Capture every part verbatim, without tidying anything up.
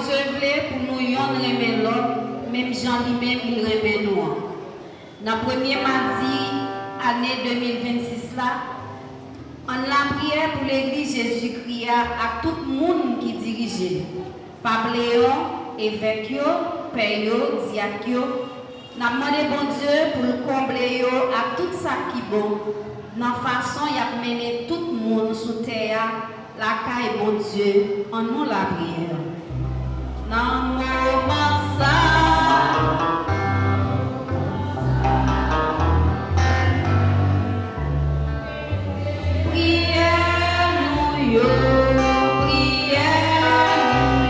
Bondye vle pou nou yonn renmen lòt, menm jan li menm li renmen nou an. Nan premye madi ane de mil vennsis la, ann lapriyè pou Legliz Jezikri a ak tout moun ki dirije l, pap Leyon, evèk yo, pè yo, dyak yo, n ap mande Bondye pou l konble yo ak tout sa k pi bon, nan fason y ap mennen tout moun sou tè a lakay Bondye. Ann nou lapriyè. Nan moman sa, priyè nou yo, priyè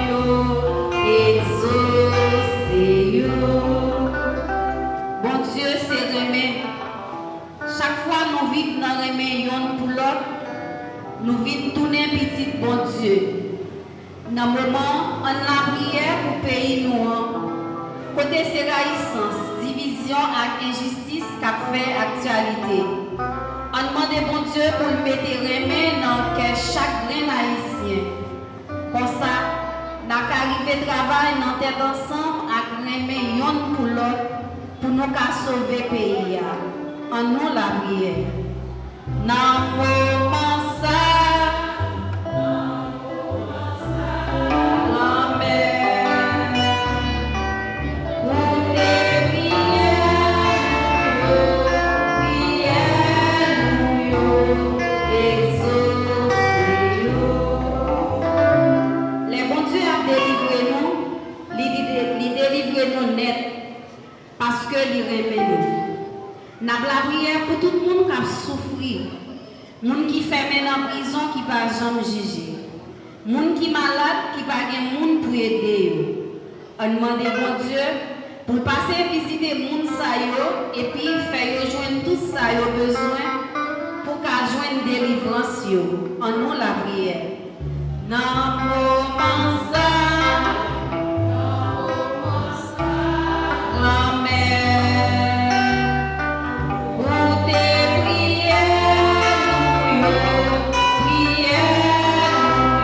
nou yo, egzose yo. Bondye se renmen. Chak fwa nou viv nan renmen yonn pou lòt, nou vin tounen pitit Bondye. Nan moman ann lapriyè pou peyi nou an, kote se rayisans, divizyon ak enjistis k ap fè aktyalite, ann mande Bondye pou l mete renmen nan kè chak grenn Ayisyen. Konsa, n a ka rive travay nan tèt ansanm ak renmen yonn pou lòt pou nou ka sove peyi a. Ann nou lapriyè. Nan moman sa, lanmè, koute priyè nou yo, priyè nou yo, egzose yo. Lè Bondye ap delivre nou, li, li, li delivre nou nèt, paske li renmen nou. N ap lapriyè pou tout moun k ap soufri, moun ki fèmen nan prizon ki pa janm jije, moun ki malad ki pa gen moun pou ede yo. Ann mande Bondye pou l pase vizite moun sa yo epi fè yo jwenn tout sa yo bezwen pou ka jwenn delivrans yo. Ann nou lapriyè. Nan moman sa, Granmè, koute priyè nou yo, priyè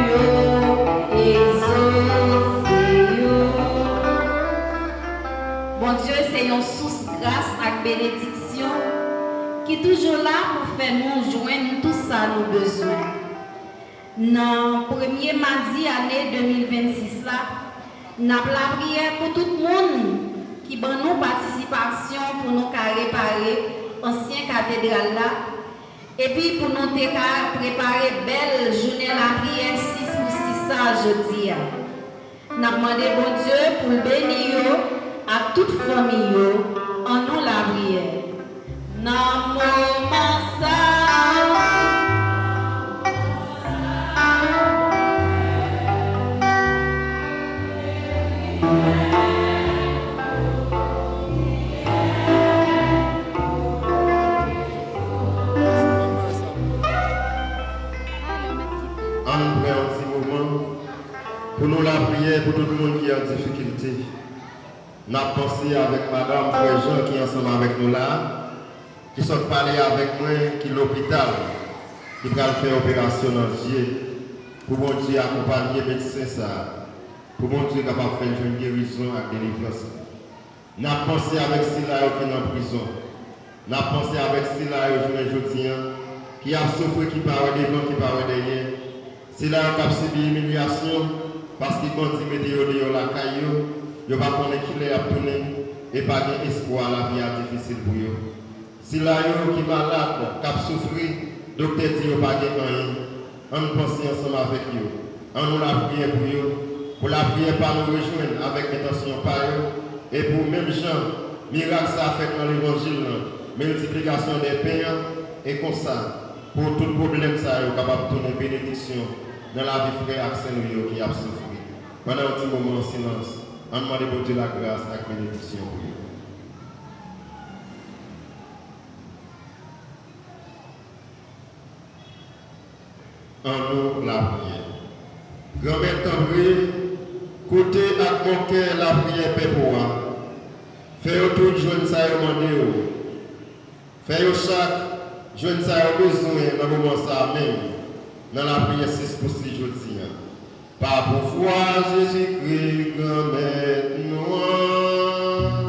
nou yo, egzose yo. Bondye se yon sous gras ak benediksyon ki toujou la pou fè nou jwenn tout sa nou bezwen. Nan premye madi ane de mil vennsis la, n ap lapriyè pou tout moun ki ban nou patisipasyon pou nou ka repare ansyen katedral la, epi pou nou te ka prepare bèl jounen lapriyè sis pou sis sa jodi a. N ap mande Bondye pou l beni yo ak tout fanmi yo. Ann nou lapriyè. Nan moman sa, ann pran yon ti moman pou nou lapriyè pou tout moun ki an difikilte. N ap panse avèk madanm, frè Jan ki ansanm avèk nou la a, ki sot pale avèk mwen, ki lopital, ki pral fè operasyon nan zye, pou Bondye akonpanye medsen sa a, pou Bondye kapab fè l jwenn gerizon ak delivrans li. N ap panse avèk sila yo ki nan prizon. N ap panse avèk sila yo jounen jodi a, ki ap soufri, ki pa wè devan, ki pa wè dèyè. Sila yo k ap sibi imilyasyon, paske bandi mete yo deyò lakay yo, yo pa konnen kilè y ap tounen, e pa gen espwa, lavi a difisil pou yo. Sila yo ki malad, k ap soufri, doktè di yo pa gen anyen. Ann panse ansanm avèk yo. Ann nou lapriyè pou yo, pou lapriyè pa nou rejwenn avèk entansyon pa yo, e pou menm jan mirak sa fèt nan levanjil lan, miltiplikasyon dè pen an, e konsa, pou tout pwoblèm sa yo kapab tounen benediksyon nan lavi frè ak sè nou yo ki ap soufri. Pandan yon ti moman an silans, ann mande Bondye lagras ak benediksyon pou yo. Ann nou lapriyè. Granmèt, tanpri, koute ak bon kè lapriyè pèp ou a. Fè yo tout jwenn sa yo mande w. Fè yo chak jwenn sa yo bezwen nan moman sa a menm, nan lapriyè sis pou sis jodi a. Pa pouvwa Jezikri, Granmèt nou an.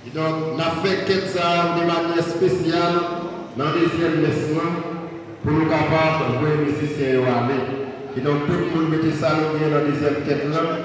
Kidonk, n ap fè kèt sa a de manyè espesyal nan dezyèm mès lan, pou nou kapab voye mizisyen yo ale. Kidonk, tout moun mete sa nou gen nan dezyèm kèt lan,